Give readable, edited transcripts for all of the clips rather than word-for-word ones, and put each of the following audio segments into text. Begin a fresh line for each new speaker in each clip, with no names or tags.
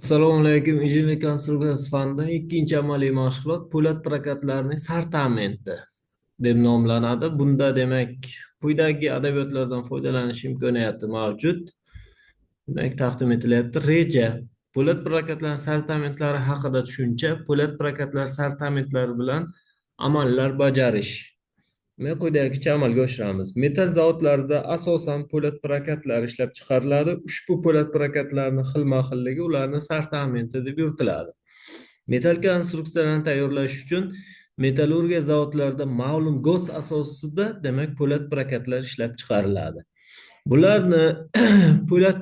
Assalomu alaykum. Injenerlik konstruksiyasi fanidan ikkinchi amaliy mashg'ulot po'lat prokatlarining sortamenti deb nomlanadi. Bunda demak quyidagi adabiyotlardan foydalanish imkoniyati mavjud. Demak, taqdim etilyapti. Reja: po'lat prokatlar sortamentlari haqida tushuncha, po'lat prokatlar sortamentlari bilan amallar bajarish. Men quyidagicha amalga oshiramiz. Metall zavodlarida asosan po'lat prokatlar ishlab chiqariladi. Ushbu po'lat prokatlarning xilma-xilligi ularning sortamenti deb yuritiladi. Metall konstruksiyalarni tayyorlash uchun metallurgiya zavodlarida ma'lum GOS asosida demak po'lat prokatlar ishlab chiqariladi. Bularni po'lat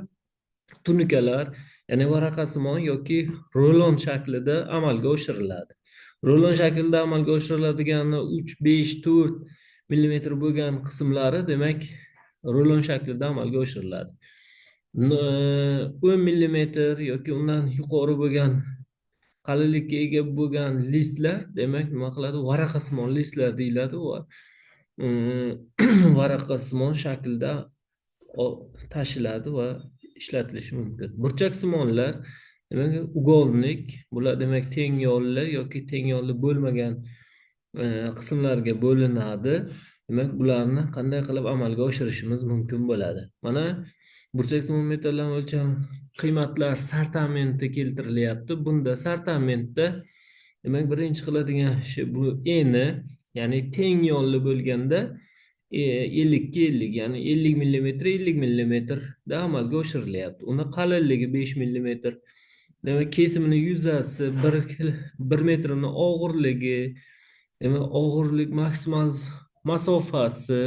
tunukalar, ya'ni varaqasimon yoki rulon shaklida amalga oshiriladi. Rulon shaklida amalga oshiriladigani 3, 5, 4 millimetr bo'lgan qismlari demak rulon shaklida amalga oshiriladi. 10 millimetr yoki undan yuqori bo'lgan qalinlikka ega bo'lgan listlar demak nima qiladi? Varaqasimon listlar deyiladi va varaqasimon shaklda tashiladi va ishlatilishi mumkin. Burchaksimonlar demak угольник, bular demak teng yonli yoki teng yonli bo'lmagan qismlarga bo'linadi. Demak, bularni qanday qilib amalga oshirishimiz mumkin bo'ladi. Mana burchaksimon metallar o'lcham qiymatlar sortamenti keltirilyapti. Bunda sortamentda demak birinchi qiladigan ishi bu eni, ya'ni teng yonli bo'lganda 50 ga 50, ya'ni 50 millimetr 50 millimetrda amalga oshirilyapti. Uni qalinligi 5 millimetr. Demak, kesimini yuzasi 1 metrini og'irligi, demak og'irlik maksimal masofasi,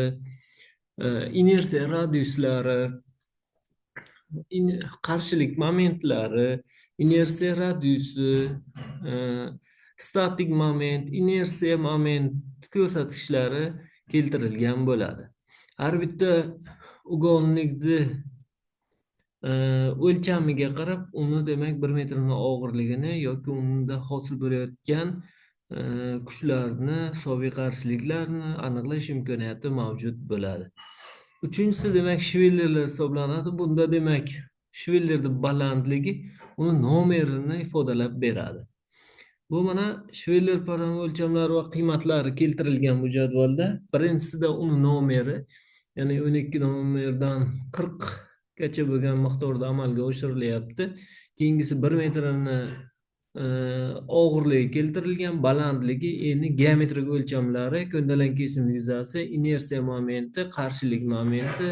inersiya radiuslari, qarshilik momentlari, inersiya radiusi, statik moment, inersiya moment ko'rsatkichlari keltirilgan bo'ladi. Har bitta угольник ni o'lchamiga qarab uni demak 1 metrni og'irligini yoki unda hosil bo'layotgan kuchlarni, hisobiy qarshiliklarni aniqlash imkoniyati mavjud bo'ladi. Uchinchisi demak shvellerlar hisoblanadi. Bunda demak shvellerning balandligi uni nomerini ifodalab beradi. Bu mana shveller parametr o'lchamlari va qiymatlari keltirilgan bu jadvalda. Birinchisida uni nomeri, ya'ni 12 nomerdan 40 gacha bo'lgan miqdorda amalga oshirilyapti. Keyingisi 1 metrini og'irligi keltirilgan, balandligi, endi geometrik o'lchamlari, ko'ndalang kesim yuzasi, inersiya momenti, qarshilik momenti,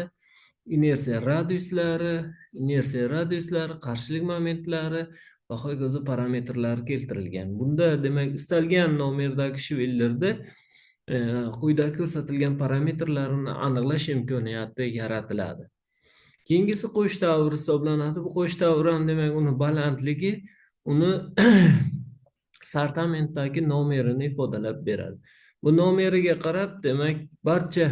inersiya radiuslari, qarshilik momentlari va hokazo parametrlari keltirilgan. Bunda demak istalgan nomerdagi shvellerda quyida ko'rsatilgan parametrlarni aniqlash imkoniyati yaratiladi. Keyingisi qo'sh davr hisoblanadi. Bu qo'sh davr ham demak uni balandligi, uni sortamentdagi nomerini ifodalab beradi. Bu nomeriga qarab demak barcha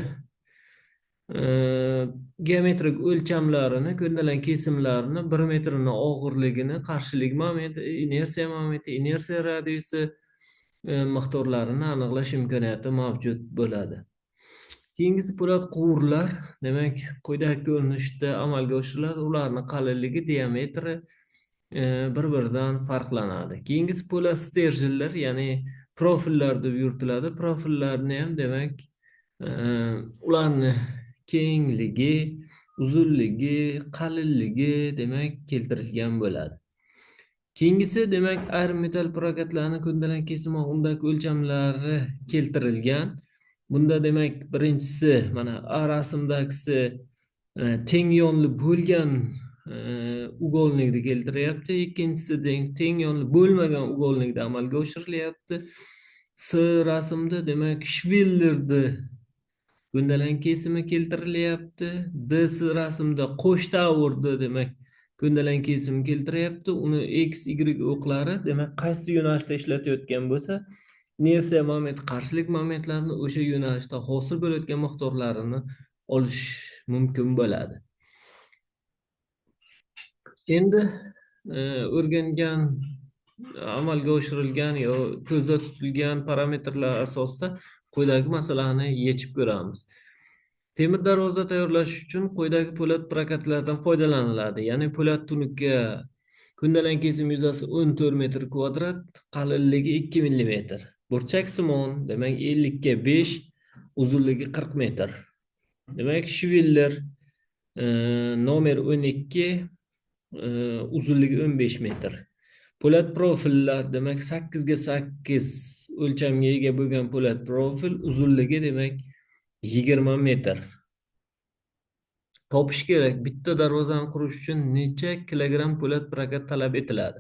geometrik o'lchamlarini, ko'ndalang kesimlarini, 1 metrini og'irligini, qarshilik momenti, inersiya momenti, inersiya radiusi miqdorlarini aniqlash imkoniyati mavjud bo'ladi. Keyingisi po'lat quvurlar, demak quyidagi ko'rinishda amalga oshiriladi. Ularning qalinligi, diametri bir-biridan farqlanadi. Keyingisi po'lat sterjenlar, ya'ni profillar deb yuritiladi. Profillarni ham demak ularni kengligi, uzunligi, qalinligi demak keltirilgan bo'ladi. Keyingisi demak ayrim metall prokatlarni ko'ndalang kesim va undagi o'lchamlari keltirilgan. Bunda demak birinchisi mana A rasmdagisi teng yonli bo'lgan угольник ni keltiryapti. Ikkinchisi teng yonli bo'lmagan угольник da amalga oshirilyapti. C rasmda demak shvellerni ko'ndalang kesimi keltirilyapti. D rasmda qo'sh davrda demak ko'ndalang kesimi keltiryapti. Uni X, Y o'qlari demak qaysi yo'nalishda ishlatayotgan bo'lsa, inersiya momenti, qarshilik momentlarini o'sha yo'nalishda hosil bo'layotgan miqdorlarini olish mumkin bo'ladi. Endi o'rgangan, amalga oshirilgan yo ko'zda tutilgan parametrlar asosida quyidagi masalani yechib ko'ramiz. Temir darvoza tayyorlash uchun quyidagi po'lat prokatlardan foydalaniladi. Ya'ni po'lat tunuka Ko'ndalang kesim yuzasi 14 metr kvadrat, qalinligi 2 millimetr. Burchaksimon, demak 50 ga 5, uzunligi 40 metr. Demak, shviller nomer 12, uzunligi 15 metr. Po'lat profillar, demak 8 ga 8 o'lchamga ega bo'lgan po'lat profil uzunligi demak 20 metr. Topish kerak, bitta darvozani qurish uchun necha kilogramm po'lat prokat talab etiladi?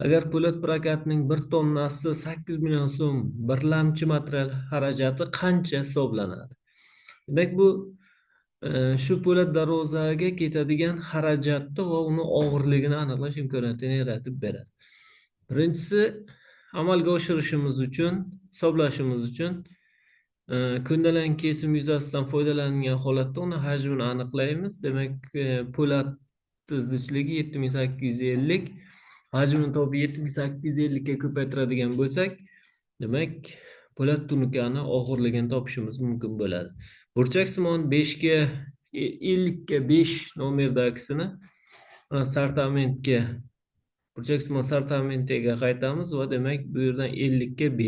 Agar po'lat prokatning 1 tonnasi 8 million so'm birlamchi material xarajati qancha hisoblanadi? Demak, bu shu po'lat darvozaga ketadigan xarajatni va uni og'irligini aniqlash imkoniyatini yaratib beradi. Birinchisi, amalga oshirishimiz uchun, hisoblashimiz uchun ko'ndalang kesim yuzasidan foydalangan holatda uni hajmini aniqlaymiz. Demak, po'lat zichligi 7850, hajmini topib 7850 ga ko'paytiradigan bo'lsak, demak, po'lat tunukani og'irligini topishimiz mumkin bo'ladi. Burchaksimon 5 ga 50 ga 5 nomerdagisini sortamentga, burchaksimon sortamentiga qaytamiz va demak bu yerdan 50 ga 5,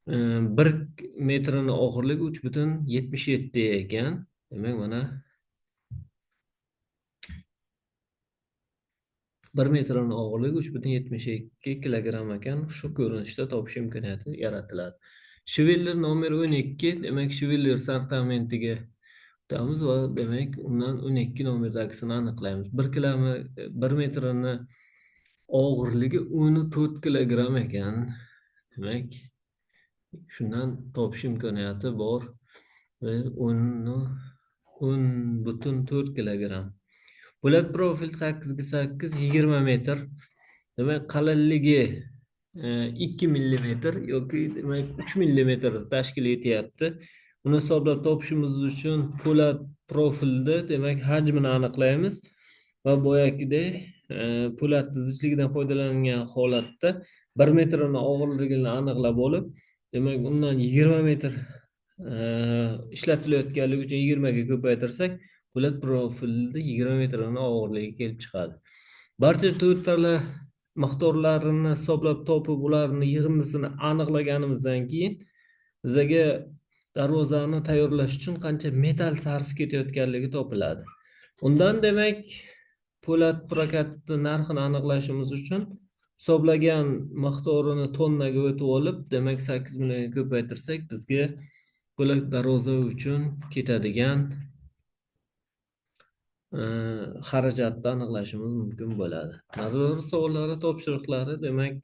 1 metrini og'irligi 3,77 ekan. Demak, mana 1 metrini og'irligi 3,72 kilogramm ekan. Shu ko'rinishda topish imkoniyati yaratiladi. Shviller nomer 12, demak shviller sortamentiga o'tamiz va demak undan 12 nomerdagisini aniqlaymiz. 1 metrini og'irligi 14 kilogramm ekan. Demak, shundan topish imkoniyati bor. Va 10,4 kilogramm. Po'lat profil 8 ga 8, 20 metr. Demak, qalinligi 2 millimetr yoki demak 3 millimetr tashkil etyapti. Uni hisoblab topishimiz uchun po'lat profilda demak hajmini aniqlaymiz va boyagidek po'lat zichligidan foydalangan holatda 1 metrini og'irligini aniqlab olib, demak undan 20 metr ishlatilayotganligi uchun 20 ga ko'paytirsak, po'lat profilda 20 metrini og'irligi kelib chiqadi. Barcha to'rt tala miqdorlarini hisoblab topib, ularni yig'indisini aniqlaganimizdan keyin bizaga darvozani tayyorlash uchun qancha metal sarf ketayotganligi topiladi. Undan demak po'lat prokatni narxini aniqlashimiz uchun hisoblagan miqdorini tonnaga o'tib olib, demak 8 millionga ko'paytirsak, bizga po'lat darvoza uchun ketadigan xarajatni aniqlashimiz mumkin bo'ladi. Nazorat savollari, topshiriqlari, demak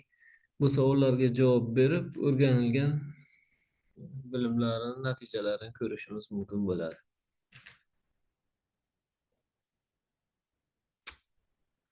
bu savollarga javob berib, o'rganilgan bilimlarning natijalarini ko'rishimiz mumkin bo'ladi.